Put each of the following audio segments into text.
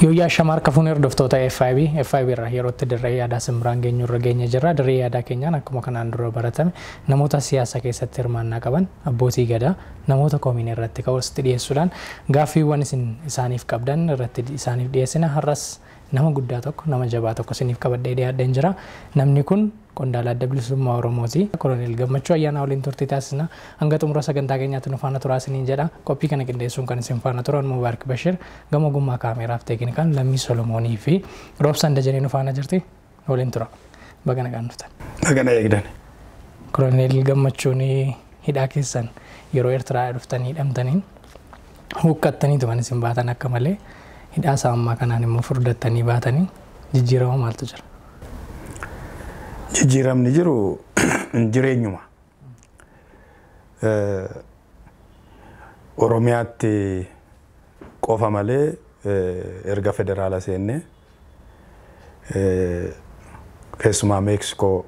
Guyyaa shamaar kafuun hordoftoota FIB FIB irraa yerootti dirree yaadaa simbiraan geenyu irra geenye jirra. Dirree yaadaa keenyaan akkuma kanaan dura baratame namoota siyaasa keessatti hirmaannaa qaban, abbootii gadaa, namoota koomiin irratti ka'us dhiyeessuudhaan gaaffiiwwan isin isaaniif qabdan irratti isaaniif dhiyeessina. Har'as nama guddaa tokko, nama jabaa tokko isiniif qabadhee dhiyaadheen jira. Namni kun qondaala Adda Bilisummaa Oromooti. Koloneel Gammachuu Ayyaanaa waliin turtii taasisna. Hanga xumura sagantaa keenyaatti nu faana turaa isiniin jedha. Qophii kana qindeessuun kan isin faana turan Mubaarak Bashir, gama ogummaa kaameraaf teeknikaan Lammii Solomoonii fi Roobsaan Dajanee nu faana jirti. Waliin tura. Baga nagaan dhuftan. Baga na eegdan. Koloneel Gammachuun, hidhaa keessan yeroo Eertiraa dhuftanii hidhamtaniin huqqattaniitu kan isin baatan akka malee, hidhaa isaa ammaa kanaan immoo furdattanii baatanii, jijjiirama maaltu jira? Jijjiiramni jiru jireenyuma. Oromiyaatti qofa malee erga federaala seennee keessumaa Meeksikoo,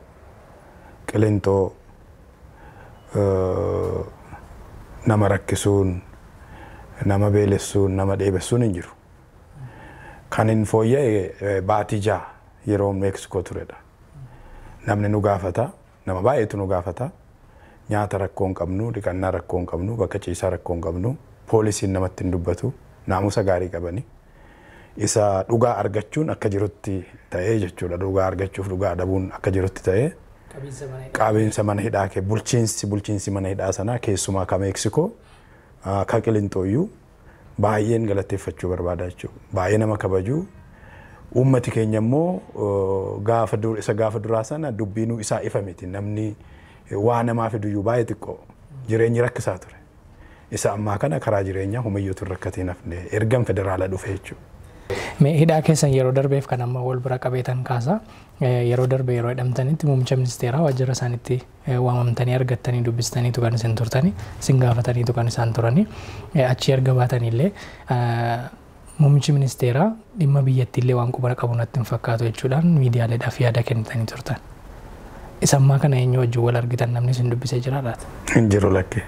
Qilintoo nama rakkisuun, nama beelessuun, nama dheebessuun hin jiru. Kan hin fooyya'e baatii 6 yeroo Meeksikoo turedha. Namni nu gaafata, nama baay'eetu nu gaafata. Nyaata rakkoo hin qabnu, dhiqannaa rakkoo hin qabnu, bakka ciisaa rakkoo hin qabnu, poolisiin namatti hin dubbatu, naamusa gaarii qabani. Isa dhugaa argachuun akka jirutti ta'ee jechuudha. Dhugaa argachuuf dhugaa dhabuun akka jirutti ta'ee. Qabiinsa mana hidhaa kee bulchiinsi mana hidhaa sanaa, keessumaa ka Meeksikoo, ka Qilintooyyuu baay'een galateeffachuu barbaada jechuudha. Baay'ee nama kabaju. Uummati keenya immoo gaafa isa gaafa duraa sana dubbiinuu isaa ifa miti. Namni waa namaa fiduyyuu baay'ee xiqqoo, jireenyi rakkisaa ture. Isa ammaa kana karaa jireenyaa humayyootu rakkatiin hafne ergan federaala dhufe jechuudha. Mee hidhaa keessan yeroo darbeef kan amma wal bira qabeetan kaasa. Yeroo darbe yeroo hidhamtanitti muummicha ministeeraa waajjira isaaniitti waamamtanii argattanii dubbistaniitu kan isin turtanii, isin gaafataniitu kan isaan turanii. Achi erga baatanillee muummichi ministeeraa dhimma biyyattiillee waan quba qabu natti hin fakkaatu jechuudhaan miidiyaaleedhaaf yaada kennitanii turtan. Isa ammaa kana eenyu wajjin wal argitan, namni isin dubbisee jira laata? Hin jiru, lakke.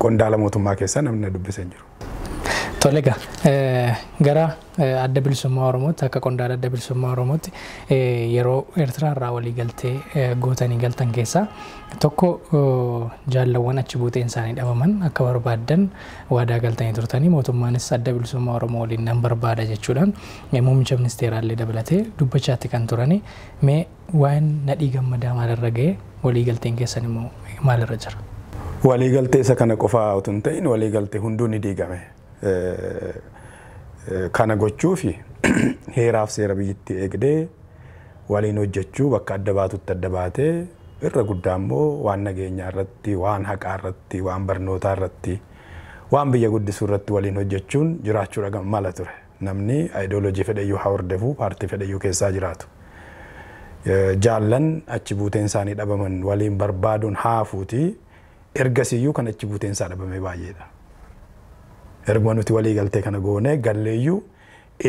Qondaala mootummaa keessaa namni dubbisee hin jiru. Tole egaa, gara Adda Bilisummaa Oromootti, akka qondaala Adda Bilisummaa Oromootti yeroo Eertiraa irraa walii galtee gootanii galtan keessaa tokko jaallawwan achi buuteen isaanii dhabaman akka barbaaddan waadaa galtanii turtanii, mootummaanis Adda Bilisummaa Oromoo waliin nan barbaada jechuudhaan muummicha ministeeraallee dabalatee dubbachaatti kan turanii. Mee waa'een Nadhii Gammadaa maalirra ga'e? Walii galteen keessan immoo maalirra jira? Waliigaltee isa kana qofaa otoo hin ta'in waliigaltee hunduu ni diigame. Kana gochuufi heeraaf seera biyyattii eegdee waliin hojjechuu, bakka adda baatutti adda baatee, irra guddaa immoo waan nageenyaa irratti, waan haqaa irratti, waan barnootaa irratti, waan biyya guddisuu irratti waliin hojjechuun jiraachuudha mala ture. Namni ayidooloojii fedhayyuu haa hordofuu, paartii fedhayyuu keessaa jiraatu. Jaallan achi buuteen isaanii dhabaman waliin barbaaduun haafuuti, ergasiyyuu kan achi buuteen isaa dhabame baay'eedha. Erguma nuti walii galtee kana goonee galleeyyuu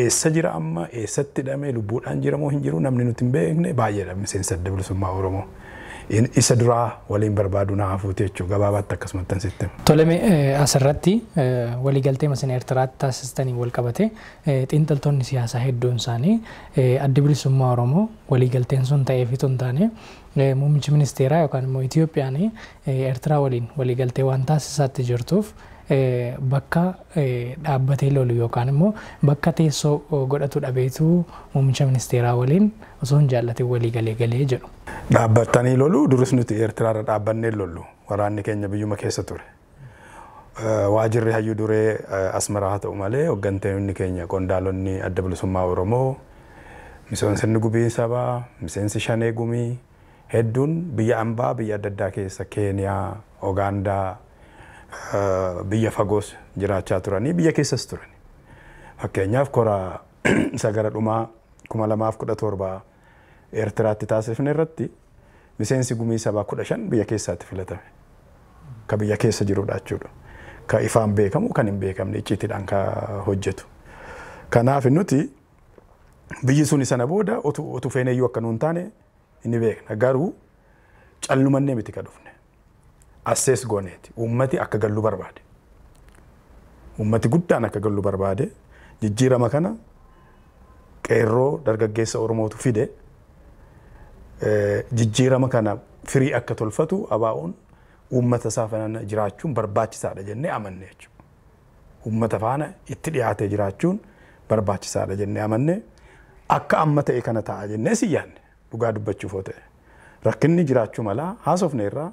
eessa jira amma, eessatti hidhamee, lubbuudhaan jira moo hin jiru, namni nuti hin beekne baay'eedha miseensa Adda Bilisummaa Oromoo. Isa duraa waliin barbaaduun haafuuti jechuudha, gabaabaatti akkasumatti sitti. Tole, asirratti waliigaltee isin Eertiraatti taasistanii wal qabate xiinxaltoonni siyaasaa hedduun isaanii Adda Bilisummaa Oromoo waliigalteen sun ta'eefitu hin taane, muummichi ministeeraa yookaan immoo Itoophiyaan Eertiraa waliin waliigaltee waan taasisaatti jirtuuf bakka dhaabbatee lolu yookaan immoo bakka teessoo godhatu dhabeetu muummicha ministeeraa waliin osoo hin jaallatin walii galee galee jedhu. Dhaabbatanii lolu, duris nuti Eertiraarra dhaabbannee lollu, waraanni keenya biyyuma keessa ture. Waajirri hayyuu duree Asmaraa haa ta'u malee hooggantoonni keenya, qondaalonni Adda Bilisummaa Oromoo, miseensonni Gumii Sabaa, miseensi Shanee Gumii hedduun biyya ambaa biyya adda addaa keessa, Keeniyaa, Ugaandaa, biyya fagoos jiraachaa turanii, biyya keessas turani. Fakkeenyaaf kora isa gara dhumaa 2017 Eertiraatti taasifne irratti miseensi Gumii Sabaa 15 biyya keessaatti filatame. Ka biyya keessa jirudha jechuudha. Ka ifaan beekamu, kan hin beekamne icciitiidhaan ka hojjetu. Kanaaf nuti biyyi suni sana booda otu feeneyyuu akka nuun taane inni beekna. Garuu callumannee miti ka dhufne. Assees gooneeti. Uummati akka gallu barbaade. Uummati guddaan akka gallu barbaade. Jijjiirama kana Qeerroo dargaggeessa Oromootu fide. Jijjiirama kana firii akka tolfatu ABO'n uummata isaa faana jiraachuun barbaachisaadha jennee amanne jechuudha. Uummata faana itti dhiyaatee jiraachuun barbaachisaadha jennee amanne, akka amma ta'e kana ta'a jennee si yaadne, dhugaa dubbachuuf yoo ta'e. Rakkinni jiraachuu mala haasofne irraa,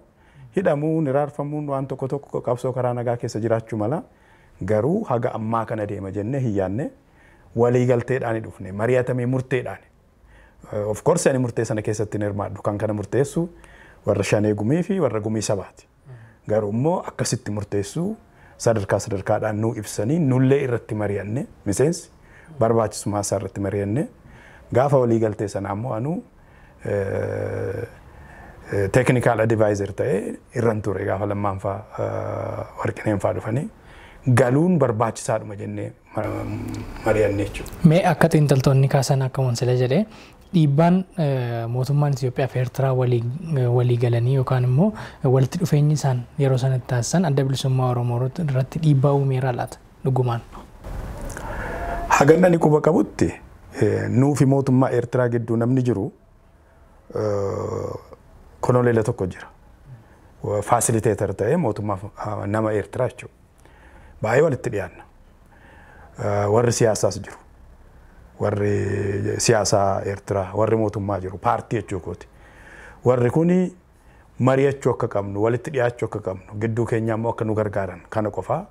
hidhamuun, hiraarfamuun, waan tokko tokko qabsoo karaa nagaa keessa jiraachuu mala, garuu haga ammaa kana deema jennee hin yaadne. Walii galteedhaan dhufne, mari'atamee murteedhaan. Of course ani murtee sana keessatti hin hirmaadhu, kan kana murteessu warra shanee gumii fi warra gumii sabaati. Garuu immoo akkasitti murteessuu sadarkaa sadarkaadhaan nuu ibsanii, nullee irratti mari'anne, miseensi barbaachisummaa isaa irratti mari'anne. Gaafa walii galtee sana ammoo anuu technical advisor ta'ee irran ture. Gaafa lammaanfaa Warqineen faa dhufanii galuun barbaachisaadhuma jennee mari'anne jechuudha. Mee akka xiinxaltoonni kaasan, akka Monsila jedhee, dhiibbaan mootummaan Itoophiyaa fi Eertiraa walii galanii yookaan immoo walitti dhufeenyi isaan yeroo sanatti taasisan Adda Bilisummaa Oromoo irratti dhiibbaa uumeera laata dhugumaan? Hagan ani quba qabutti, nuu fi mootummaa Eertiraa gidduu namni jiru konoleela tokko jira. Facilitator ta'ee mootummaa nama Eertiraa jechuudha. Baay'ee walitti dhiyaanna. Warri siyaasaas jiru. Warri siyaasaa Eertiraa, warri mootummaa jiru, paartii jechuu kooti. Warri kuni mari'achuu akka qabnu, walitti dhiyaachuu akka qabnu, gidduu keenya immoo akka nu gargaaran kana qofaa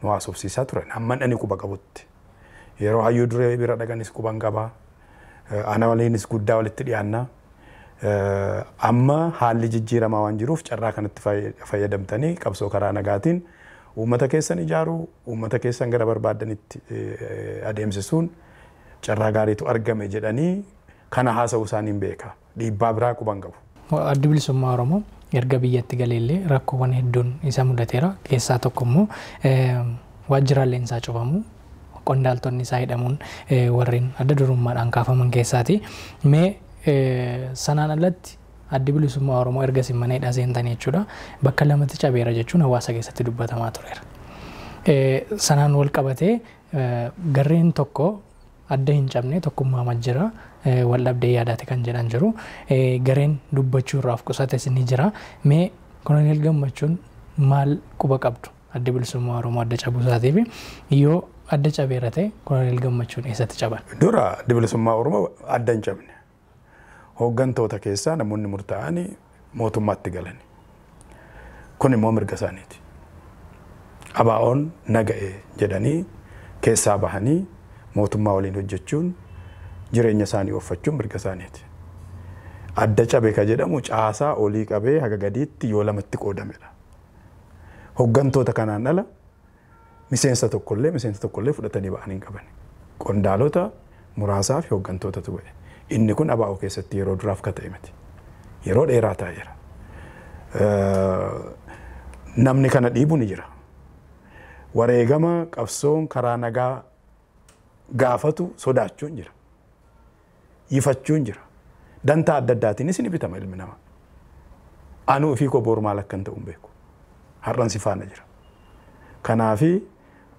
nu haasofsiisaa turan. Hamman ani quba qabutti. Yeroo hayyuu duree bira dhaqanis quban qabaa. Ana waliinis guddaa walitti dhiyaannaa. Amma haalli jijjiiramaa waan jiruuf carraa kanatti fayyadamtanii qabsoo karaa nagaatiin uummata keessan ijaaruu, uummata keessan gara barbaadanitti adeemsisuun carraa gaariitu argame jedhanii kana haasa'uu isaaniin beeka. Dhiibbaa biraa quban qabu. Addi Bilisummaa Oromoo erga biyyatti galeellee rakkoowwan hedduun isa mudateera. Keessaa tokko immoo waajjiraaleen isaa cufamu, qondaaltonni isaa hidhamuun warreen adda durummaadhaan kaafaman keessaati. Mee sanaan alatti Addi Bilisummaa Oromoo erga isin mana hidhaa seentanii jechuudha, bakka lamatti cabeera jechuun hawaasa keessatti dubbatamaa tureera. Sanaan wal qabatee garreen tokko adda hin cabne, tokkummaa jira, wal dhabdee yaadaate kan jedhan jiru, gareen dubbachuu irraa of qusates ni jira. Mee Koloneel Gammachuun maal quba qabdu Adda Bilisummaa Oromoo adda cabuu isaatii fi yoo adda cabeera ta'e Koloneel Gammachuun eessatti caban? Dura Adda Bilisummaa Oromoo adda hin cabne. Hooggantoota keessaa namoonni murtaa'anii mootummaatti galan. Kun immoo mirga isaaniiti. ABO'n naga'e jedhanii keessaa bahanii mootummaa waliin hojjechuun, jireenya isaanii ooffachuun mirga isaaniiti. Adda cabe ka jedhamu caasaa olii qabee haga gadiitti yoo lamatti qoodamedha. Hooggantoota kanaan ala miseensa tokkollee fudhatanii ba'anii hin qaban. Qondaalota muraasaa fi hooggantootatu ba'e. Inni kun ABO keessatti yeroo duraaf ka ta'e miti. Yeroo dheeraa taa'eera. Namni kana dhiibu ni jira. Wareegama qabsoon karaa nagaa gaafatu sodaachuun jira. Yifachuun jira. Dantaa adda addaatiinis ni bitama ilmi namaa. Anuu ofii koo boru maal akkan ta'u hin beeku. Har'an si faana jira. Kanaafi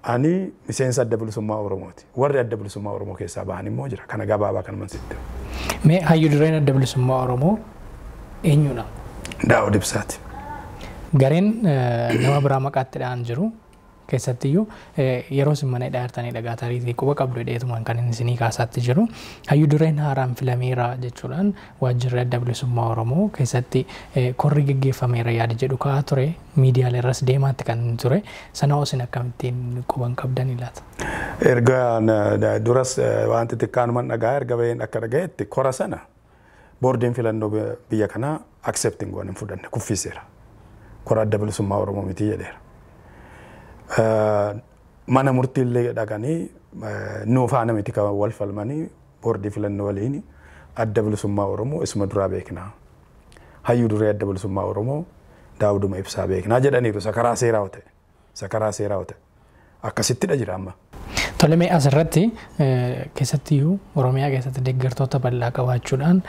ani miseensa Adda Bilisummaa Oromooti. Warri Adda Bilisummaa Oromoo keessaa bahan immoo jira. Kana gabaabaa kan sitti. Mee hayyu dureen Adda Bilisummaa Oromoo eenyudha? Daawud Ibsaati. Gareen nama biraa maqaatti dha'an jiru, keessattiyyuu yeroo isin mana hidhaa jirtanii dhagaa tariitii quba qabdu hidheetumaan kan inni isinii kaasaatti jiru. Hayyu dureen haaraan filameera jechuudhaan waajjirri Adda Bilisummaa Oromoo keessatti korri geggeeffameera yaada jedhu ka'aa ture, miidiyaalee irras deemaatti kan inni ture. Sana isin akkamittiin quban qabdan laata? Erga duras waan xixiqqaanuman dhagaa erga baheen akka dhagayetti, kora sana boordiin filannoo biyya kanaa accepting goone, hin fudhanne, kuffiseera. Kora Adda Bilisummaa Oromoo miti jedheera. Mana murtiillee dhaqanii nuu faana miti kan wal falmanii, boordii filannoo waliin. Adda Bilisummaa Oromoo isuma duraa beeknaa. Hayyuu duree Adda Bilisummaa Oromoo Daawuduma Ibsaa beeknaa jedhaniiru, isa karaa seeraa ta'e. Isa karaa seeraa ta'e. Akkasittidha jira amma. Tole, mee asirratti keessattiyyuu Oromiyaa keessatti deeggartoota bal'aa qabaachuudhaan,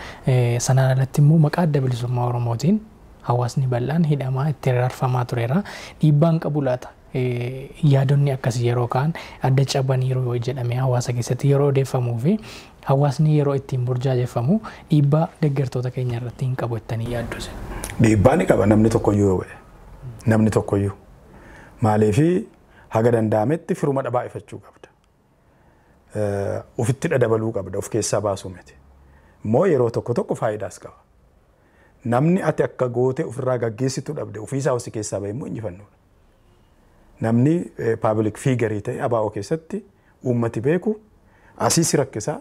sanaan alatti immoo maqaa Adda Bilisummaa Oromootiin hawaasni bal'aan hidhamaa itti rarfamaa tureera. Dhiibbaan qabu laata? Yaadonni akkasii yeroo ka'an adda cabaniiru jedhamee hawaasa keessatti yeroo odeeffamuu fi hawaasni yeroo ittiin burjaajeffamu dhiibbaa deeggartoota keenya irratti hin qabu jettanii yaaddu? Dhiibbaa ni qaba namni tokkoyyuu yoo ba'e. Namni tokkoyyuu. Maaliifi haga danda'ametti firuma dhabaa ifachuu qabda. Ofitti dhadabaluu qabda, of keessaa baasuu miti. Immoo yeroo tokko tokko faayidaas qaba. Namni ati akka gootee ofirraa gaggeessitu dhabde ofiisaa si keessaa ba'e immoo injifannoodha. Namni public figure ta'e ABO keessatti uummati beeku asii si rakkisaa,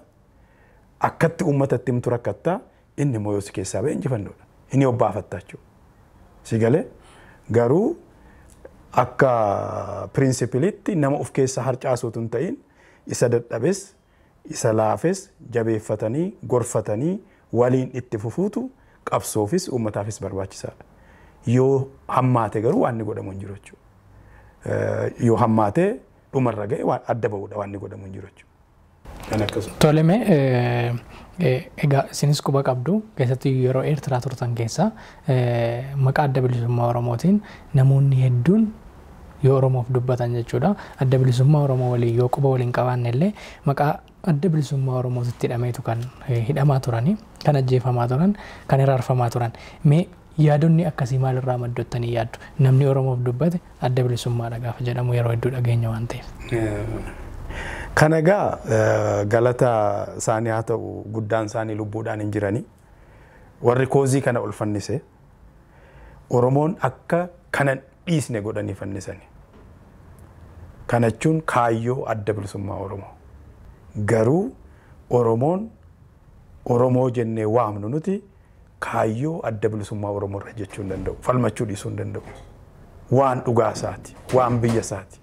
akkatti uummatatti himtu rakkattaa, inni immoo yoo si keessaa ba'e injifannoodha. Inni obbaafatta jechuudha. Si galee garuu akka pirinsipilitti nama of keessaa harcaasuutu hin ta'in isa dadhabes isa laafes jabeeffatanii gorfatanii waliin itti fufuutu qabsoofis uummataafis barbaachisaadha. Yoo hammaate garuu waan inni godhamu hin jiru jechuudha. Yoo hammaate dhumarra ga'e waan adda ba'uudha, waan inni godhamu hin jiru jechuudha. Toleme, egaa isinis quba qabdu, keessattuu yeroo Eertiraa turtan keessa maqaa Adda Bilisummaa Oromootiin namoonni hedduun yoo Oromoof dubbatan jechuudha. Adda Bilisummaa Oromoo waliin yoo quba waliin qabaanne illee maqaa Adda Bilisummaa Oromootitti hidhameetu kan hidhamaa turanii, kan ajjeefamaa turan, kan hiraarfamaa turan. Mee yaadonni akkasii maalirraa maddottanii yaaddu? Namni Oromoof dubbate adda bilisummaadha gaafa jedhamu yeroo hedduu dhageenya waan ta'eef. Kana egaa galata isaanii haa ta'u, guddaan isaanii lubbuudhaan hin jiranii. Warri cause kana ol fannise Oromoon akka kana dhiisne godhanii fannisani. Kana jechuun kaayyoo Adda Bilisummaa Oromoo. Garuu Oromoon Oromoo jennee waamnu nuti kaayyoo Adda Bilisummaa Oromoo irra jechuu hin danda'u. Falmachuu dhiisuu hin danda'u. Waan dhugaa isaati, waan biyya isaati,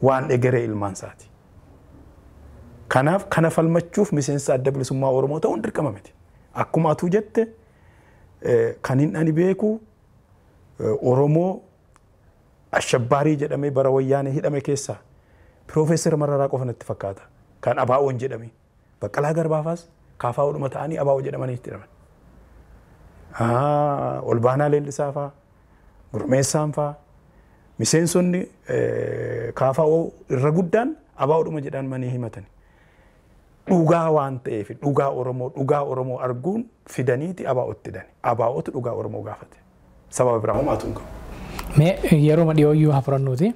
waan egeree ilmaan isaati. Kanaaf kana falmachuuf miseensa Adda Bilisummaa Oromoo ta'uun dirqama miti. Akkuma atuu jette, kan hin ani beeku Oromoo ashabbaarii jedhamee bara Wayyaanee hidhame keessaa Piroofeesar Mararaa qofa natti fakkaata. Kan ABO'n jedhame. Baqqalaa Garbaafaas KFO'dhuma ta'anii ABO jedhamanii itti hidhaman. Olbaanaa Leellisaa fa'aa, Gurmeessaan fa'aa, miseensonni KFO irra guddaan ABO'dhuma jedhamanii himatani. Dhugaa waan ta'eef dhugaa Oromoo arguun fidaniiti ABO'tti hidhani. ABO'tu dhugaa Oromoo gaafate. Sababa biraa homaatu hin qabu. Mee yeroo dhiyooyyuu haa fudhannuuti,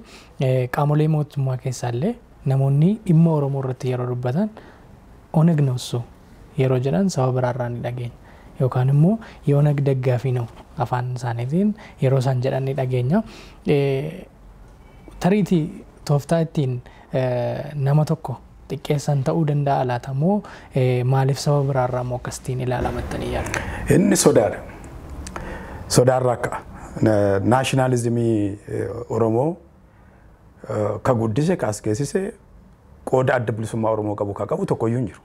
qaamolee mootummaa keessaallee namoonni dhimma Oromoo irratti yeroo dubbatan ኦነግ ነው እሱ yeroo jedhan saba biraarraa ni dhageenya. Yookaan immoo የኦነግ ደጋፊ ነው afaan isaaniitiin yeroo isaan jedhan ni dhageenya. Tariitii tooftaa ittiin nama tokko xiqqeessan ta'uu danda'a laata moo maaliif saba biraarraa immoo akkasitiin ilaalamattanii yaaddu? Inni sodaadha. Sodaarraa ka'a. Nationalism Oromoo ka guddise, ka as geessise, qooda Adda Bilisummaa Oromoo qabu ka qabu tokkoyyuu hin jiru.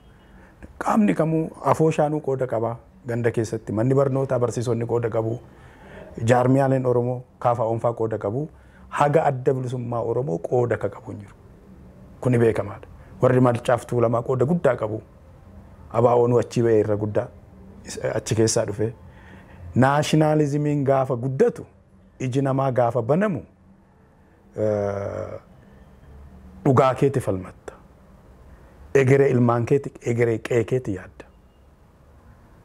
Qaamni kamuu afooshaanuu qooda qaba. Ganda keessatti manni barnootaa barsiisonni qooda qabu. Jaarmiyaaleen Oromoo KFO'n faa qooda qabu. Haga Adda Bilisummaa Oromoo qooda ka qabu hin jiru. Kuni beekamaadha. Warri Maccaaf Tuulamaa qooda guddaa qabu. ABO'n achii ba'ee irra guddaa achi keessaa dhufe. Nationalismiin gaafa guddatu, iji namaa gaafa banamu, dhugaa keeti falmatta. Egeree ilmaan keeti, egeree qe'ee keeti yaadda.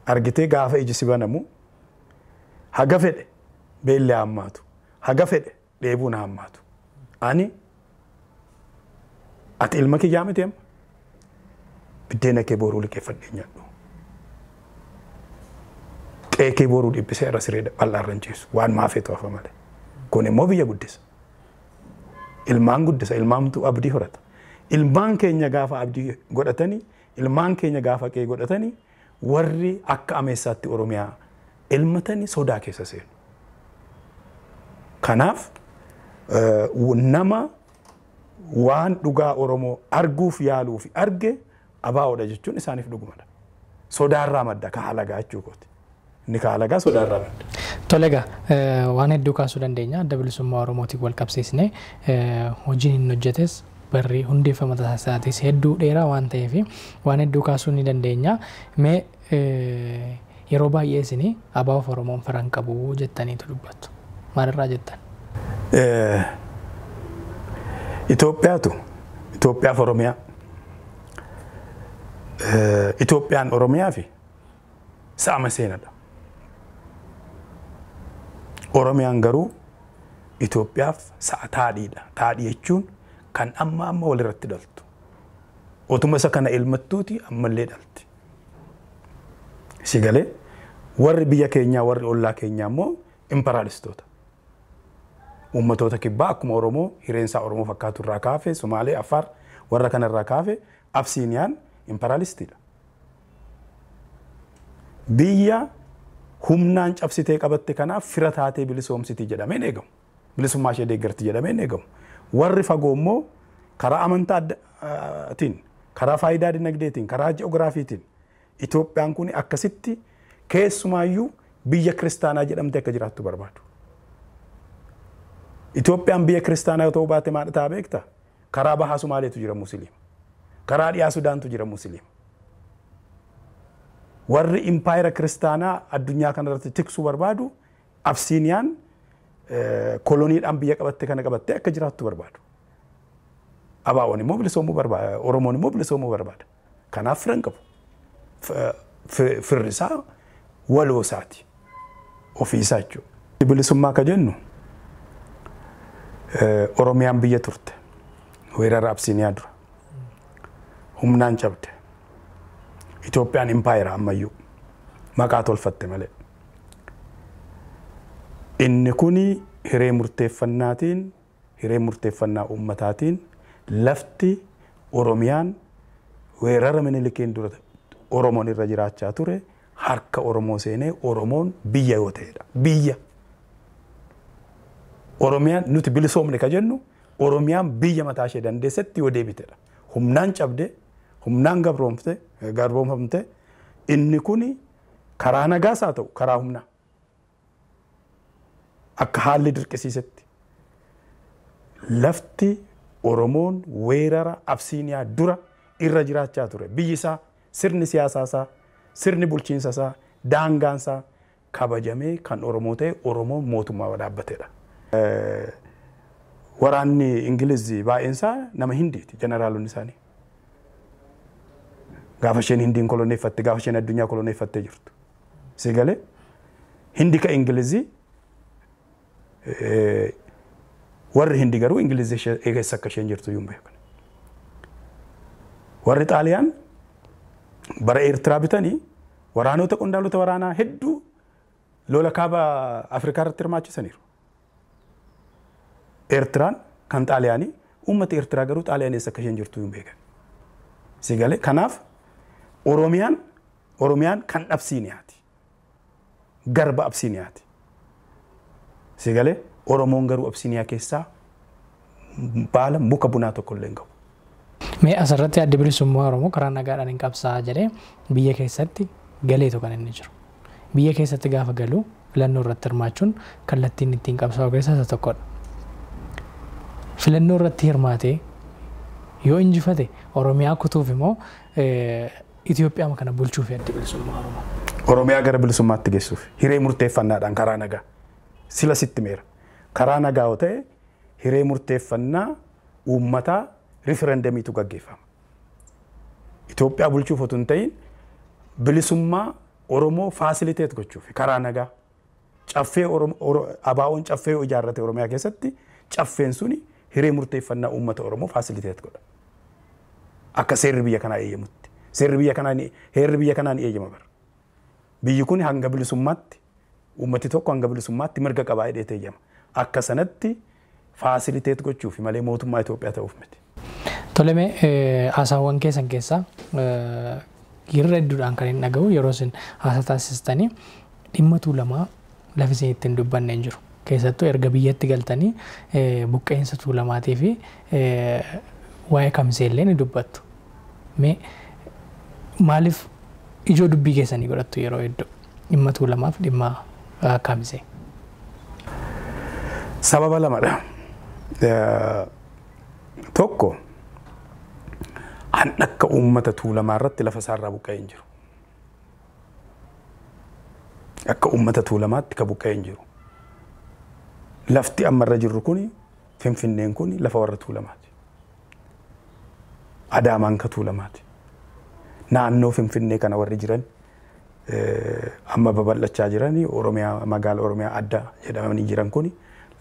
Argitee, gaafa iji si banamu haga fedhe beelli hammaatu, haga fedhe dheebuun hammaatu. Ani ati ilma kiyyaa miti, amma biddeena kee boruu liqeeffadhee nyaadhu. Qe'ee kee boruu dhiphisee irra siree bal'aa irra hin ciisu, waan maafeetu hafa malee. Kun immoo biyya guddisa. Ilmaan guddisa, ilmaantu abdii horata. Ilmaan keenya gaafa abdii godhatanii, ilmaan keenya gaafa qe'ee godhatanii, warri akka ameessaatti Oromiyaa elmatanii sodaa keessa seenu. Kanaaf nama waan dhugaa Oromoo arguuf yaaluu fi arge ABO'dha jechuun isaaniif dhugumadha. Sodaarraa madda ka halagaa jechuu kooti. Inni ka halagaa sodaarraa madda. Tole egaa, waan hedduu kaasuu dandeenya. Adda Bilisummaa Oromootiin wal qabsiisnee hojiin inni hojjetes, barri hundeeffama isaatis hedduu dheeraa waan ta'eef waan hedduu kaasuu ni dandeenya. Mee yeroo baay'ee isin ABOf Oromoon firan qabu jettaniitu dubbattu. Maalirraa jettan? Itoophiyaatu Itoophiyaaf Oromiyaa Itoophiyaan Oromiyaa fi sa'ama seenadha. Oromiyaan garuu Itoophiyaaf sa'a taadhiidha. Taadhii jechuun kan amma amma walirratti dhaltu. Otuma isa kana elmattuuti ammallee dhalti. Si galee warri biyya keenyaa warri ollaa keenyaa immoo imperaalistoota. Uummatoota kibbaa akkuma Oromoo hireensaa Oromoo fakkaatu irraa kaafe Sumaalee, Affaar warra kanarraa kaafe Absiiniyaan imperaalistiidha. Biyya humnaan cabsitee qabatte kanaaf fira taatee bilisoomsiti jedhameen eegamu. Bilisummaa ishee deeggarti jedhameen eegamu. Warri fagoo immoo karaa amantaa addaatiin, karaa faayidaa dinagdeetiin, karaa ji'oogiraafiitiin Itoophiyaan kun akkasitti keessumaayyuu biyya kiristaanaa jedhamtee akka jiraattu barbaadu. Itoophiyaan biyya kiristaanaa yoo ta'uu baate maal ta'a beektaa? Karaa bahaa Sumaaleetu jira Musliima. Karaa dhiyaa Sudaantu jira Musliima. Warri impaayera kiristaanaa addunyaa kanarratti tiksuu barbaadu Absiiniyaan koloniidhaan biyya qabatte kana qabattee akka jiraattu barbaadu. Abaa'oon immoo bilisoomuu barbaada. Oromoon immoo bilisoomuu barbaada. Kanaaf fira hin qabu. Firri isaa waloo isaati. Ofii isaa jechuudha. Bilisummaa ka jennu Oromiyaan biyya turte. Weerara Absiiniyaa dura. Humnaan cabde. Itoophiyaan impaayera ammayyuu maqaa tolfatte malee. Inni kuni hiree murteeffannaatiin, hiree murteeffannaa uummataatiin lafti Oromiyaan weerara Minilikiin dura Oromoon irra jiraachaa ture harka Oromoo seenee Oromoon biyya yoo ta'edha. Biyya. Oromiyaan nuti bilisoomne ka jennu Oromiyaan biyya mataa ishee dandeessetti yoo deebitedha. Humnaan cabde, humnaan gabroomfte, garboomfamte inni kuni karaa nagaas haa ta'u karaa humnaa. Akka haalli dirqisiisetti. Lafti Oromoon weerara Absiiniyaa dura irra jiraachaa ture. Biyyi isaa, sirni siyaasaa isaa, sirni bulchiinsa isaa, daangaan isaa kabajamee kan Oromoo ta'e Oromoon mootummaa dhaabbatedha. Waraanni Ingiliz baay'een isaa nama Hindiiti jeneraalonni isaanii. Gaafa isheen Hindiin koloneeffatte, gaafa isheen addunyaa koloneeffattee jirtu. Si galee Hindi ka Ingilizii warri Hindi garuu Ingilizii eessa akka isheen jirtu iyyuu hin beekan. Warri Xaaliyaan bara Eertiraa bitanii waraanota qondaalota waraanaa hedduu lola kaaba Afrikaa irratti hirmaachisaniiru. Eertiraan kan Xaaliyaanii uummata Eertiraa garuu Xaaliyaan eessa akka isheen jirtu hin beekan. Si galee kanaaf Oromiyaan kan Absiiniyaati. Garba Absiiniyaati. Si galee Oromoon garuu Absiiniyaa keessaa baala muka bunaa tokko illee hin qabu. Mee asirratti adda bilisummaa Oromoo karaa nagaadhaan hin qabsaa'a jedhee biyya keessatti galeetu kan inni jiru. Biyya keessatti gaafa galu filannoo irratti hirmaachuun kallattiin ittiin qabsaa'u keessaa isa tokkodha. Filannoo irratti hirmaatee yoo injifate Oromiyaa kutuuf immoo Itoophiyaa kana bulchuuf adda bilisummaa Oromoo. Oromiyaa gara bilisummaatti geessuuf hiree murteeffannaadhaan karaa nagaa sila sitti meera. Karaa nagaa yoo ta'e hiree murteeffannaa uummataa riferendemiitu gaggeeffama. Itoophiyaa bulchuuf otoo hin ta'in bilisummaa Oromoo faasiliteet gochuuf karaa nagaa caffee abaa'oon caffee yoo ijaarrate Oromiyaa keessatti caffeen suni hiree murteeffannaa uummata Oromoo faasiliteet godha. Akka seerri biyya kanaa eeyyamutti. Seerri biyya kanaa heerri biyya kanaa ni eeyyama bara. Biyyi kun hanga bilisummaatti uummati tokko hanga bilisummaatti mirga qabaa jedhee eeyyama. Akka sanatti faasiliteet gochuuf malee mootummaa Itoophiyaa ta'uuf miti. Toleme haasaawwan keessan keessaa yeroo hedduudhaan kan hin dhaga'u yeroo isin haasaa taasistanii dhimma tuulamaa lafi isin ittiin dubbanne hin jiru. Keessattuu erga biyyatti galtanii buqqeensa tuulamaatii fi waa'ee kamisee illee ni dubbattu. Mee maaliif ijoo dubbii keessanii godhattu yeroo hedduu dhimma tuulamaaf dhimma kamisee? Sababa lamadha. Tokko an akka uummata tuulamaa irratti lafa isaarraa buqqa'ee hin jiru. Akka uummata tuulamaatti ka buqqa'ee hin jiru. Lafti amma irra jirru kuni Finfinneen kuni lafa warra tuulamaati. Adaamaan ka Tuulamaati. Naannoo Finfinnee kana warri jiran amma babal'achaa jiran Oromiyaa magaala Oromiyaa adda jedhamanii jiran kuni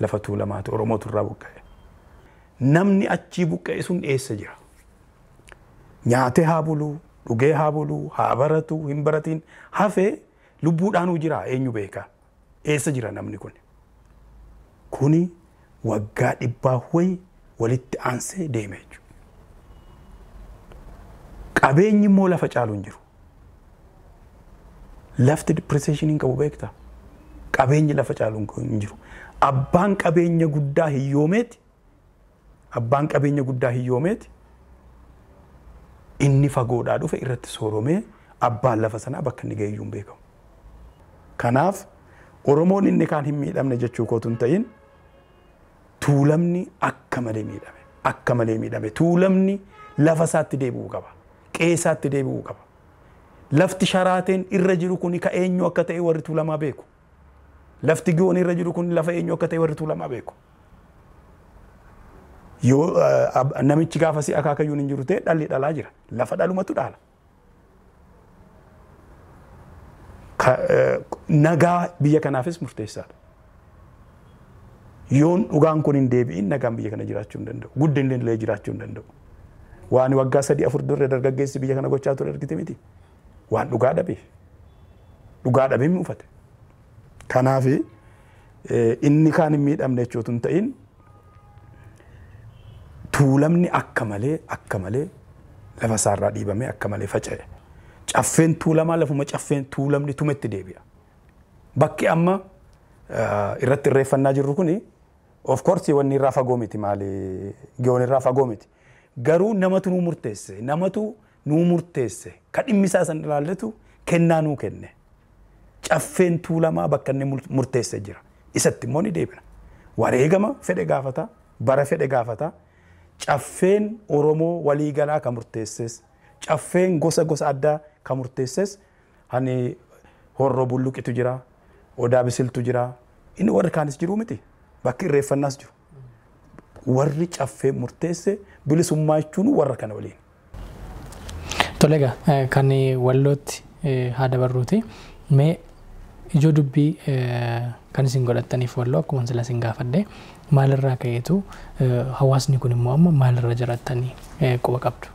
lafa Tuulamaati. Oromootu irraa buqqa'e. Namni achii buqqa'e sun eessa jira? Nyaatee haa buluu, dhugee haa buluu, haa baratu, hin baratiin hafee lubbuudhaanuu jira eenyu beeka? Eessa jira namni kun? Kuni waggaa 100 wayi walitti aansee deeme jechuudha. Qabeenyi immoo lafa caalu hin jiru. Lafti depreciation hin qabu beektaa? Qabeenyi lafa caalu hin jiru. Abbaan qabeenya guddaa hiyyoomeeti. Abbaan qabeenya guddaa hiyyoomeeti. Inni fagoodhaa dhufe irratti sooromee abbaan lafa sanaa bakka inni ga'e iyyuu hin beekamu. Kanaaf Oromoon inni kaan hin miidhamne jechuu kootu hin ta'in Tuulamni akka malee miidhame. Akka malee miidhame. Tuulamni lafa isaatti deebi'uu qaba. Qe'ee isaatti deebi'uu qaba. Lafti sharaateen irra jiru kun ka eenyu akka ta'e warri Tuulamaa beeku. Lafti Giyoon irra jiru kun lafa eenyu akka ta'e warri Tuulamaa beeku. Yoo namichi gaafa si akaakayyuun hin jiru ta'e dhalli dhalaa jira. Lafa dhalumatu dhaala. Nagaa biyya kanaafis murteessaadha. Yoon dhugaan kun hin deebi'in nagaan biyya kana jiraachuu hin danda'u. Guddinni illee jiraachuu hin danda'u. Waan waggaa 3-4 dura dargaggeessi biyya kana gochaa ture argite miti. Waan dhugaa dhabeef. Dhugaa dhabee mi'uufate. Kanaaf inni kaan hin miidhamne jechuutu hin ta'in Tuulamni akka malee akka malee lafa isaarraa dhiibamee akka malee faca'e. Caffeen Tuulamaa lafuma caffeen Tuulamni tumetti deebi'a. Bakki amma irratti irreeffannaa jirru kuni of course wanni irraa fagoo miti maali Giyoon irraa fagoo miti. Garuu namatu nuu murteesse namatu nuu murteesse ka dhimmi isaa san ilaallatu kennaa nuu kenne. Caffeen Tuulamaa bakka inni murteesse jira. Isatti immoo ni deebina. Wareegama fedhe gaafata, bara fedhe gaafata. Caffeen Oromoo waliigalaa ka murteesses, caffeen gosa gosa addaa ka murteesses, hani Horroo Bulluqitu jira, Odaa Bisiltu jira, inni warri kaanis jiru miti. Bakki irreeffannaas jiru. Warri caffee murteesse bilisummaa jechuun warra kana waliin. Tole egaa kan Wallootti haa dabarruuti. Mee ijoo dubbii kan isin godhattaniif Walloo akkuma sila isin gaafadhe maalirraa ka'eetu hawaasni kun immoo amma maalirra jirattanii quba qabdu?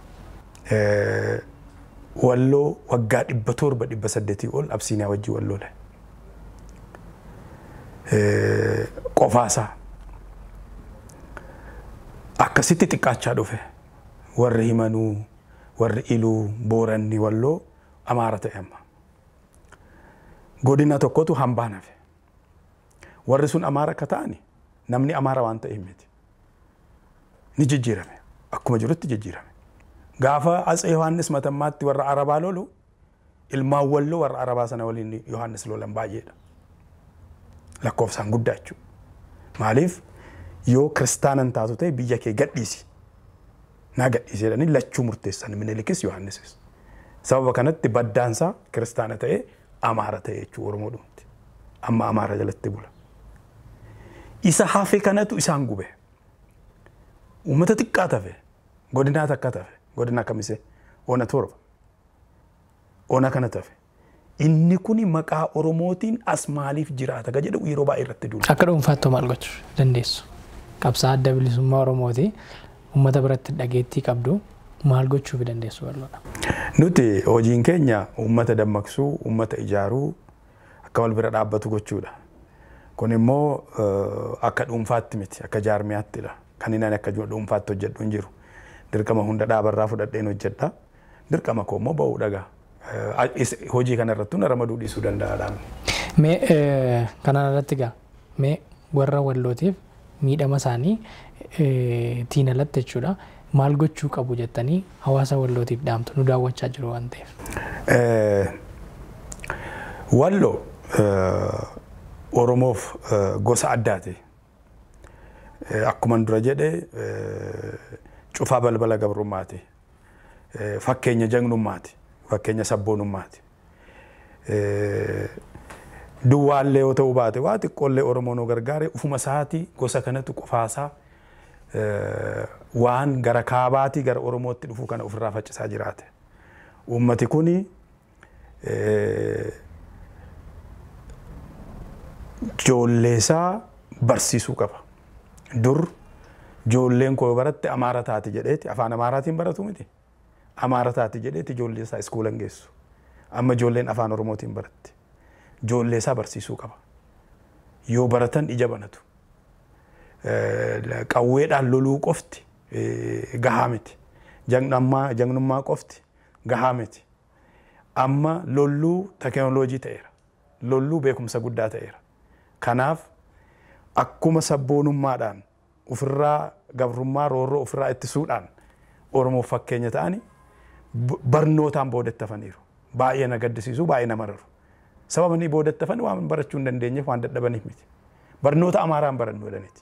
Walloo waggaa 700 800 ol Absiiniyaa wajjin wal lole. Qofaasaa. Akkasitti xiqqaachaa dhufe. Warri Himanuu, warri Iluu, Booranni Walloo Amaara ta'e amma. Godina tokkotu hambaan hafe. Warri sun Amaara akka ta'ani namni Amaara waan ta'eef miti. Ni jijjiirame. Akkuma jirutti jijjiirame. Gaafa Atsee Yohaannis Matammaatti warra Arabaa lolu ilmaan Walloo warra Arabaa sana waliin Yohaannis lolan baay'eedha. Lakkoofsaan guddaa jechuudha. Maaliif yoo kiristaanan taatu ta'e biyya kee gadhiisi. Naa gadhiisi jedhanii lachuu murteessan Minilikis Yohaannisis. Sababa kanatti baddaansaa kiristaana ta'e Amaara ta'e jechuudha Oromoo dhumti. Amma Amaara jalatti bula. Isa hafe kanatu isaan gube. Uummata xiqqaa tafe, godinaa takka tafe, godina Kamisee, ona 7. Ona kana tafe. Inni kuni maqaa Oromootiin as maaliif jiraata ka jedhu yeroo baay'ee irratti duula. Akka dhuunfaatti maal gochuu dandeessu? Qabsaa adda bilisummaa Oromooti. Uummata biratti dhageettii qabdu maal gochuu dandeessu bal'oodha? Nuti hojiin keenya uummata dammaqsuu, uummata ijaaruu, akka wal bira dhaabbatu gochuudha. Kun immoo akka dhuunfaatti miti, akka jaarmiyaattidha. Kan inni akka dhuunfaatti hojjedhu hin jiru. Dirqama hunda dhaabarraa fudhadheen hojjedha. Dirqama koo immoo ba'uu dhagaa. Hojii kana irrattuu na ramaduu dhiisuu danda'a dhaabni. Mee kanaan alatti egaa mee warra Wallootiif miidhama isaanii tiin alatti jechuudha maal gochuu qabu jettanii hawaasa Wallootiif dhaamtu nu daawwachaa jiru waan ta'eef. Walloo Oromoof gosa addaati. Akkuma dura jedhe cufaa balbala gabrummaati. Fakkeenya jagnummaati. Fakkeenya sabboonummaati. Duwwaallee yoo ta'uu baate waa xiqqoollee Oromoo nu gargaare ufuma isaatii gosa kanatu qofaasaa Waan gara kaabaatii gara Oromootti dhufuu kana ofirraa faccisaa jiraate. Uummati kuni ijoollee isaa barsiisuu qaba. Dur ijoolleen koo baratte Amaara taati jedheeti afaan Amaaraatiin baratu miti. Amaara taati jedheeti ijoollee isaa iskuula hin geessu. Amma ijoolleen afaan Oromootiin baratti. Ijoollee isaa barsiisuu qaba. Yoo baratan ija banatu. Qawweedhaan loluu qofti gahaa miti. Jagnummaa qofti gahaa miti. Amma lolluu teknooloojii ta'eera. Lolluu beekumsa guddaa ta'eera. Kanaaf akkuma sabboonummaadhaan ofirraa gabrummaa roorroo ofirraa ittisuudhaan Oromoof fakkeenya ta'ani barnootaan boodatti hafaniiru. Baay'ee na gaddisiisu, baay'ee na mararu. Sababni boodatti hafan waan barachuu hin dandeenyeef waan dadhabaniif miti. Barnoota Amaaraan barannu jedhaniiti.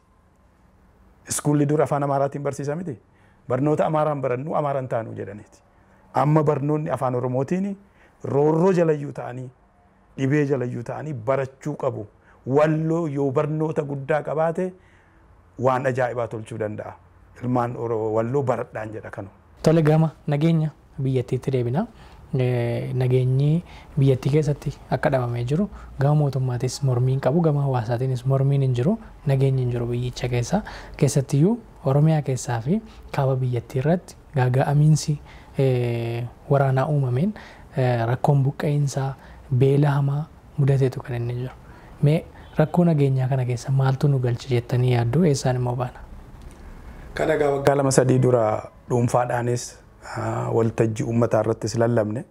Iskuulli dura afaan Amaaraatiin barsiisa miti. Barnoota Amaaraan barannu Amaaraan taanu jedhaniiti. Amma barnoonni afaan Oromootiin roorroo jalayyuu ta'anii dhibee jalayyuu ta'anii barachuu qabu. Walloo yoo barnoota guddaa qabaate waan ajaa'ibaa tolchuu danda'a. Ilmaan Walloo baradhaan jedha kanu. Tole, gama nageenya biyyattiitti deebina. Nageenyi biyyattii keessatti akka dhabamee jiru gama mootummaatis mormiin qabu, gama hawaasaatiinis mormiin hin jiru, nageenyi hin jiru biyyicha keessa. Keessattiyyuu Oromiyaa keessaa fi kaaba biyyattii irratti gaaga'amiinsi waraanaa uumameen rakkoon buqqa'iinsaa, beela hamaa mudateetu kan inni jiru. Mee rakkoo nageenyaa kana keessa maaltu nu galche jettanii yaaddu? Eessaan immoo baana? Kana egaa waggaa 2-3 dura dhuunfaadhaanis waltajjii uummataa irrattis lallabne.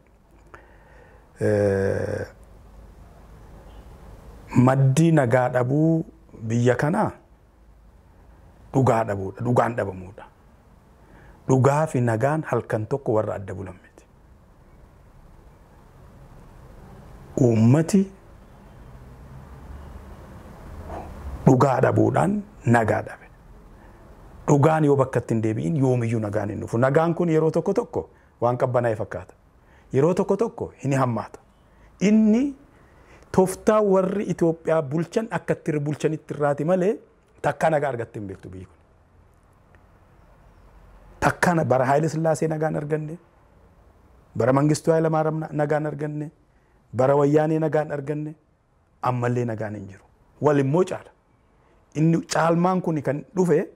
Maddi nagaa dhabuu biyya kanaa dhugaa dhabuudha. Dhugaan dhabamuudha. Dhugaa fi nagaan halkan tokko warra adda bulan miti. Uummati dhugaa dhabuudhaan nagaa dhabe. Dhugaan yoo bakka itti hin deebi'in yoomiyyuu nagaan hin dhufu. Nagaan kun yeroo tokko tokko waan qabbanaa'e fakkaata. Yeroo tokko tokko hin hammaata. Inni tooftaa warri Itoophiyaa bulchan akka itti bulchanitti irraati malee takkaa nagaa argattee hin beektu biyyi kun. Takkaa bara Haayile Sillaasee nagaan arganne, bara Mangistuu Haayile Maariyaam nagaan arganne, bara Wayyaanee nagaan arganne, ammallee nagaan hin jiru. Wal immoo caala. Inni caalmaan kun kan dhufe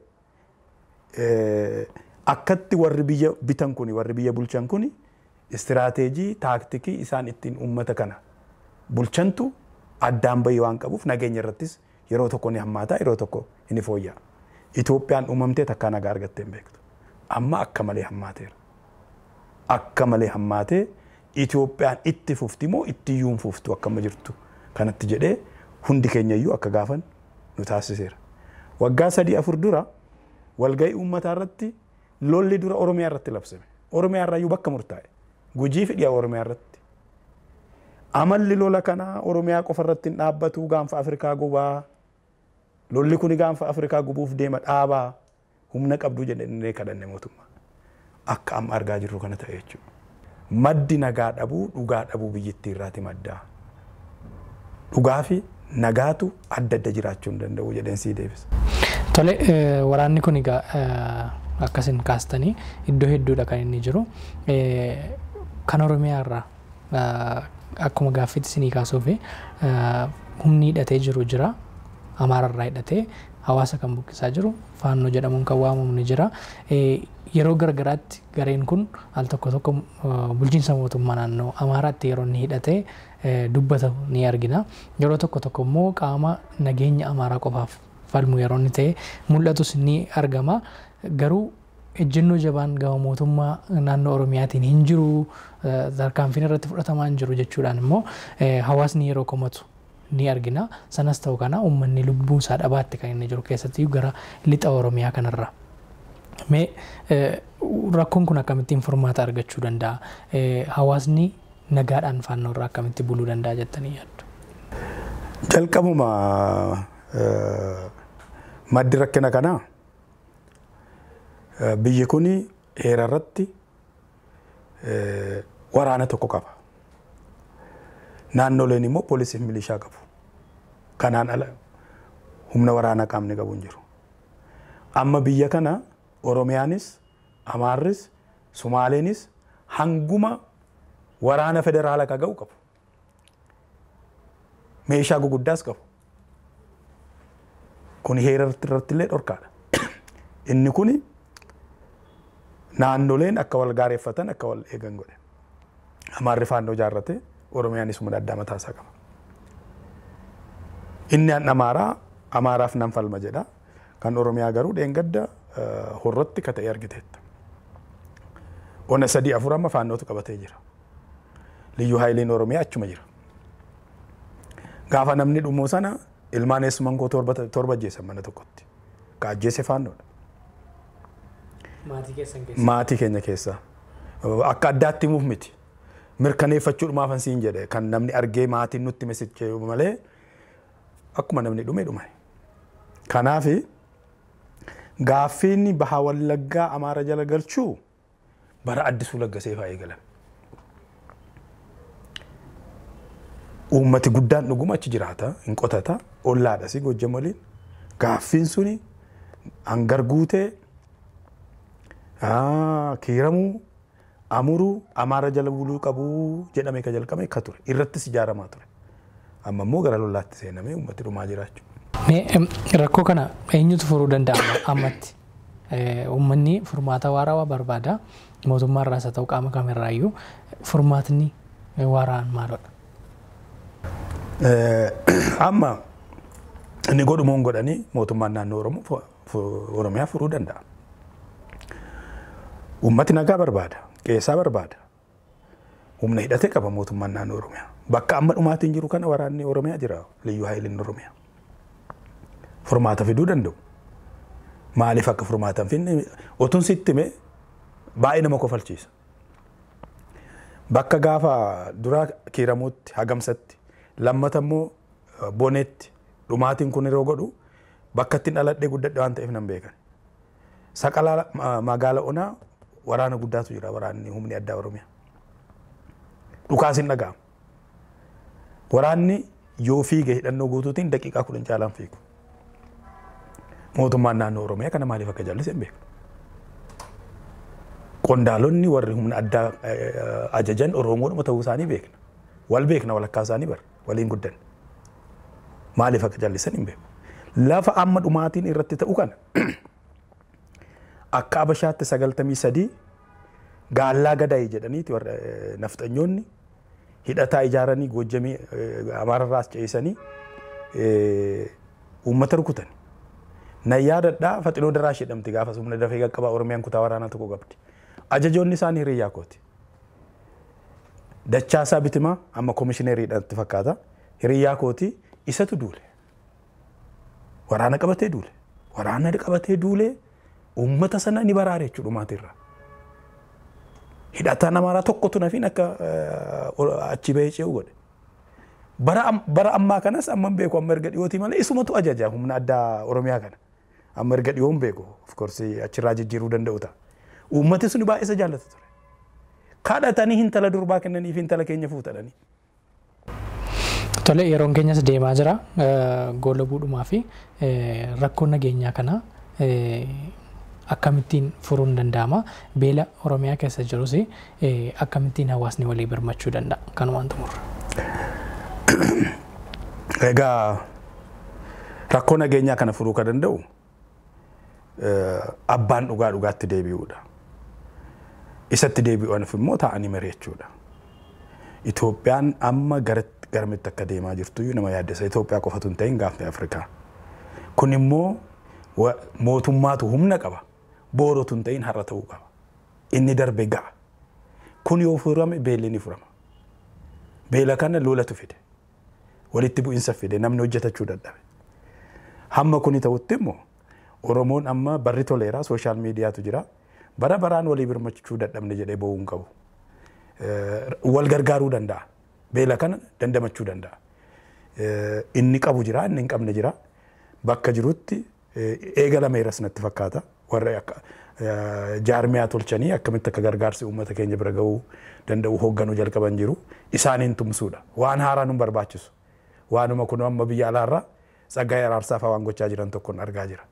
akkatti warri biyya bitan kuni, warri biyya bulchan kuni istiraateejii taaktikii isaan ittiin uummata kana bulchantu addaan bahee waan qabuuf nageenya irrattis yeroo tokko ni hammaata, yeroo tokko ni fooyya'a. Itoophiyaan uumamtee takkaa nagaa argattee hin beektu. Amma akka malee hammaateera. Akka malee hammaatee Itoophiyaan itti fufti moo itti iyyuu hin fuftu akkama jirtu kanatti jedhee hundi keenya iyyuu akka gaafan nu taasiseera. Waggaa 3-4 dura walgahii uummataa irratti lolli dura Oromiyaa irratti labsame. Oromiyaa irraa iyyuu bakka murtaa'e. Gujii fi dhiyaa Oromiyaa irratti. Amalli lola kanaa Oromiyaa qofa irratti hin dhaabbatu, gaanfa Afrikaa gubaa. Lolli kuni gaanfa Afrikaa gubuuf deema, dhaabaa. Humna qabduu jedhanii kadhanne mootummaa. Akka amma argaa jirru kana ta'e jechuudha. Maddi nagaa dhabuu dhugaa dhabuu biyyattii irraati maddaa. Dhugaa fi nagaatu adda adda jiraachuu hin danda'u jedheen sii deebisa. Tole, waraanni kun egaa akkasin kaastanii iddoo hedduudha kan inni jiru. Kan Oromiyaa irraa akkuma gaaffiitti isinii kaasuuf humni hidhatee jiru jira. Amaara irraa hidhatee hawaasa kan buqqisaa jiru Faannoo jedhamuun kan waamamu ni jira. Yeroo garagaraatti gareen kun al tokko tokko bulchiinsa mootummaa naannoo Amaaraatti yeroo inni hidhatee dubbatu ni argina. Yeroo tokko tokko immoo qaama nageenya Amaaraa qofaaf falmu yeroo inni ta'e mul'atus ni argama. Garuu ejjennoo jabaan gama mootummaa naannoo Oromiyaatiin hin jiru, tarkaanfiin irratti fudhatamaa hin jiru jechuudhaan immoo hawaasni yeroo komatu ni argina. Sanas ta'u kana uummanni lubbuu isaa dhabaatti kan inni jiru keessatti gara lixa Oromiyaa kanarra. Mee rakkoon kun akkamittiin furmaata argachuu danda'a? Hawaasni nagaadhaan Faannoo irraa akkamitti buluu danda'a jettanii yaaddu? Jalqabuma maddi rakkina kanaa biyyi kun heera irratti waraana tokko qaba. Naannoleen immoo poolisii fi milishaa qabu. Kanaan ala humna waraanaa qaamni qabu hin jiru. Amma biyya kana Oromiyaanis, Amaarris, Sumaaleenis hanguma waraana federaala ka ga'u qabu. Meeshaa guguddaas qabu. Kun heera irratti illee dhorkaadha. Inni kuni naannoleen akka wal gaareeffatan, akka wal eegan godhe. Amaarri faannoo ijaarrate, Oromiyaanis humna addaa mataa isaa qaba. Inni an Amaaraa Amaaraaf nan falma jedha. Kan Oromiyaa garuu dheengadda horrotti ka ta'e argiteetta. Ona sadii afur amma faannootu qabatee jira. Liyyuu haayiliin Oromiyaa achuma jira. Gaafa namni dhumuu sana ilmaan eessuman koo 7 ajjeesan mana tokkotti. Ka ajjeese faannoodha. Maatii keessan keessa. Maatii keenya keessa. Akka addaatti himuuf miti. Mirkaneeffachuudhumaafan siin jedhe, kan namni argee maatiin nutti mesichee malee akkuma namni dhume dhume. Kanaaf gaaffiin Baha Wallaggaa Amaara jala galchuu bara Addisuu Laggasee fa'aa eegalan. Uummati guddaan dhuguma achi jiraata, hin qotata, ollaadhas Gojjam waliin. Gaaffiin suni hangar guutee, Kiiramuu, Amuruu, Amaara jala buluu qabuu jedhamee ka jalqabe akka ture. Irrattis ijaaramaa ture. Amma immoo gara lolaatti seenamee uummati dhumaa jiraachuu. Mee rakkoo kana eenyutu furuu danda'a ammatti? Uummanni furmaata waarawaa barbaada. Mootummaa irraas haa ta'u qaama kamirraayyuu furmaatni waaraan maalodha? Amma inni godhumoon godhanii mootummaan naannoo Oromoo Oromiyaa furuu danda'a. Uummati nagaa barbaada, qeessaa barbaada. Humna hidhatee qaba mootummaan naannoo Oromiyaa. Bakka amma dhumaatiin jiru kana waraanni Oromiyaa jira, liyyuu haayiliin Oromiyaa. Furmaata fiduu danda'u. Maaliif akka furmaata hin finne otuun sitti hime baay'ee nama kofalchiisa. Bakka gaafa duraa Kiiramuutti, Hagamsatti, lammata immoo Boneetti dhumaatiin kun yeroo godhu bakka ittiin dhaladhee guddadhe waan ta'eef nan beekan. Saqalaa magaala onaa waraana guddaatu jira, waraanni humni addaa Oromiyaa. Dhukaas hin dhaga'amu. Waraanni yoo fiige hidhannoo guutuutiin daqiiqaa 10 caalaan fiigu. Mootummaan naannoo Oromiyaa kana maaliif akka jallise hin beeku. Qondaalonni warri humna addaa ajajan Oromoodhuma ta'uu isaanii beekna. Wal beekna, walakkaa isaanii bara waliin guddanne. Maaliif akka jallisan hin beeku. Lafa amma dhumaatiin irratti ta'u kana akka Abashaatti 93 gaallaa gadaa'e jedhaniiti warra nafxanyoonni hidhataa ijaaranii Goojjamii Amaararraas ce'isanii uummata rukutan. Nan yaadadhaa, Faxinoo Daraash jedhamti gaafa humna dafee qaqqabaa Oromiyaan kutaa waraanaa tokko qabdi. Ajajoonni isaanii hiriyyaa kooti. Dachaasaa Bitimaa amma komishineeriidhaan fakkaata. Hiriyyaa kooti, isatu duule. Waraana qabatee duule. Waraana qabatee duule uummata sana ni baraare jechuudha dhumaatirraa. Hidhataan Amaaraa tokkotu nafiin akka achi bahee ce'u godhe. Bara ammaa kanas amma hin beeku, amma erga dhiyootii malee isumatu ajaja humna addaa Oromiyaa kana. Amma erga dhiyoo hin beeku, of course achirraa jijjiiruu danda'u ta'a. Uummati suni baay'ee isa jaallata ture. Kadhatanii intala durbaa kennaniif, intala keenya fuutadhanii. Tole, yeroon keenyas deemaa jira. Goola buudhumaa fi rakkoo nageenyaa kana akkamittiin furuun danda'ama? Beela Oromiyaa keessa jirus akkamittiin hawaasni walii birmachuu danda'a? Kanumaan xumurra. Egaa rakkoo nageenyaa kana furuu kan danda'u abbaan dhugaa dhugaatti deebi'uudha. Isatti deebi'uuf immoo taa'anii mari'achuudha. Itoophiyaan amma garamitti akka deemaa jirtu nama yaaddessa. Itoophiyaa qofatu hin ta'in, gaanfa Afrikaa. Kun immoo mootummaatu humna qaba. Boorotu hin ta'in, har'a ta'uu qaba. Inni darbe ga'a. Kun yoo furame beelli ni furama. Beela kana lolatu fide. Walitti bu'insa fide, namni hojjetachuu dadhabe. Hamma kuni ta'utti immoo Oromoon amma barri toleeraa, social mediatu jira. Bara baraan walii birmachuu dadhabne jedhee boo'uu hin qabu. Wal gargaaruu danda'a. Beela kana dandamachuu danda'a. Inni qabu jira, inni hin qabne jira. Bakka jirutti eegalameeras natti fakkaata. Warra akka jaarmiyaa tolchanii akkamitti akka gargaarsi uummata keenya bira gahuu danda'u hoogganuu jalqaban jiru. Isaaniin tumsuudha. Waan haaraa nu barbaachisu. Waanuma kun amma biyya alaarraa Tsaggaayee Araarsaa fa'aa waan gochaa jiran tokkoon argaa jira.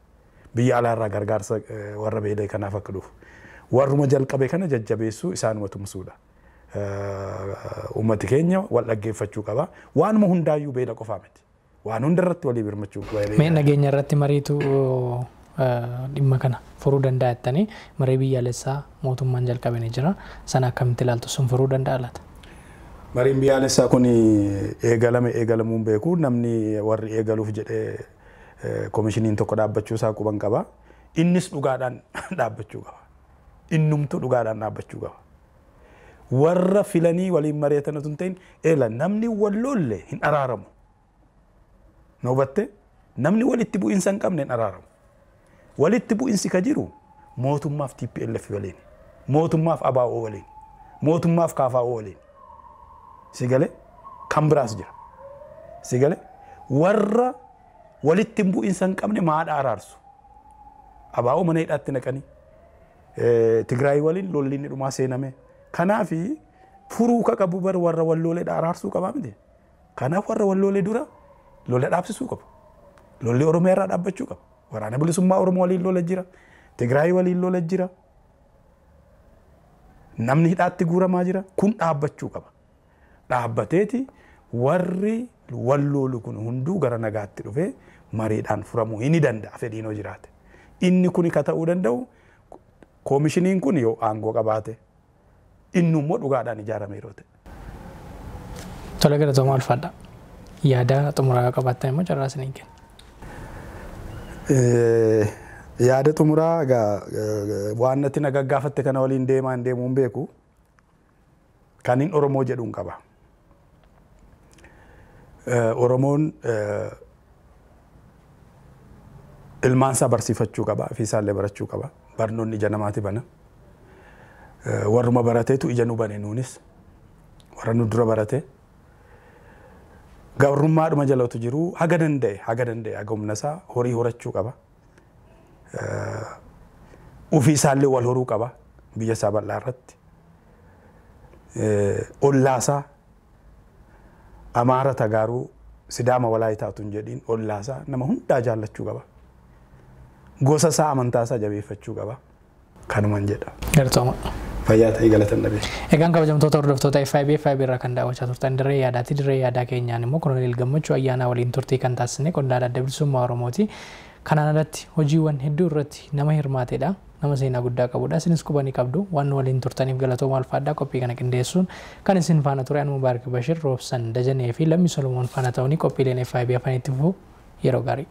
Biyya alaarraa gargaarsa warra beela'e kanaaf akka dhufu. Warruma jalqabe kana jajjabeessuu, isaanuma tumsuudha. Uummati keenya wal dhaggeeffachuu qaba. Waanuma hundaayyuu beela qofaa miti. Waan hunda irratti walii birmachuu qaba. Mee nageenya irratti mariitu dhimma kana furuu danda'a jettanii, marii biyyaalessaa mootummaan jalqabe ni jira. Sana akkamitti ilaaltu? Sun furuu danda'a laata? Mariin biyyaalessaa kun eegalame eegalamuun beeku, namni warri eegaluuf jedhee koomishiniin tokko dhaabbachuu isaa quban qaba. Innis dhugaadhaan dhaabbachuu qaba. Innumtuu dhugaadhaan dhaabbachuu qaba. Warra filanii waliin mari'atan otoo hin ta'in, eela namni wal lolle hin araaramu. Na hubatte? Namni walitti bu'insa hin qabne hin araaramu. Walitti bu'insi ka jiru mootummaaf TPLF waliin, mootummaaf ABO waliin, mootummaaf KFO waliin. Si galee? Kan biraas jira. Si galee? Warra walitti bu'insa hin qabne maadha araarsu? ABO mana hidhaatti naqanii Tigraay waliin lolli inni dhumaa seename. Kanaafi furuu ka qabu bar warra wal loleedha araarsuu qabaa miti. Kanaaf warra wal lolee dura lola dhaabsisuu qabu. Lolli Oromiyaa irraa dhaabbachuu qaba. Waraana Bilisummaa Oromoo waliin lola jira. Tigraay waliin lola jira. Namni hidhaatti guuramaa jira. Kun dhaabbachuu qaba. Dhaabbateeti warri wal lolu kun hunduu gara nagaatti dhufee mariidhaan furamuu hin danda'a fedhiin hoo jiraate. Inni kun ka ta'uu danda'u koomishiniin kun yoo aangoo qabaate, inni immoo dhugaadhaan ijaarame yeroo ta'e. Tola, galatoomaa, ulfaadha. Yaada xumuraa qabaattan immoo carraa isiniin kenna. Yaada xumuraa egaa waan natti na gaggaafatte kana waliin deemaa hin deemuun beeku. Kan hin Oromoo jedhuun qaba. Oromoon ilmaan isaa barsiifachuu qaba, ofiisaallee barachuu qaba. Barnoonni ija namaati bana. Warruma barateetu ija nu bane, nuunis warra nu dura barate. Gabrummaadhuma jalatu jiru haga danda'e haga humna isaa horii horachuu qaba. Ofii isaallee wal horuu qaba biyya isaa bal'aa irratti. Ollaasaa Amaara, Tagaaruu, Sidaama, Walaayitaa utuu hin jedhiin ollaasaa nama hundaa jaallachuu qaba. Gosa isaa, amantaa isaa jabeeffachuu qaba. Kanuman jedha. Galatooma. Fayyaa ta'ii, galatan dhabee. Egaan kabajamtoota hordoftoota FIB, FIB irraa kan daawwachaa turtan dirree yaadaati. Dirree yaadaa keenyaan immoo Koloneel Gammachuu Ayyaanaa waliin turtii kan taasisne, qondaala Adda Bilisummaa Oromooti. Kanaan alatti hojiiwwan hedduu irratti nama hirmaatedha. Nama seenaa guddaa qabudha. Isinis qubanii qabdu. Waan waliin turtaniif galatooma, alfaadhaa. Qophii kana qindeessuun kan isin faana ture Anuma Mubaarak Bashir, Roobsan Dajanee fi Lammii Solomoon faana ta'anii qophiileen FIB afaan itti fufuu. Yeroo gaarii.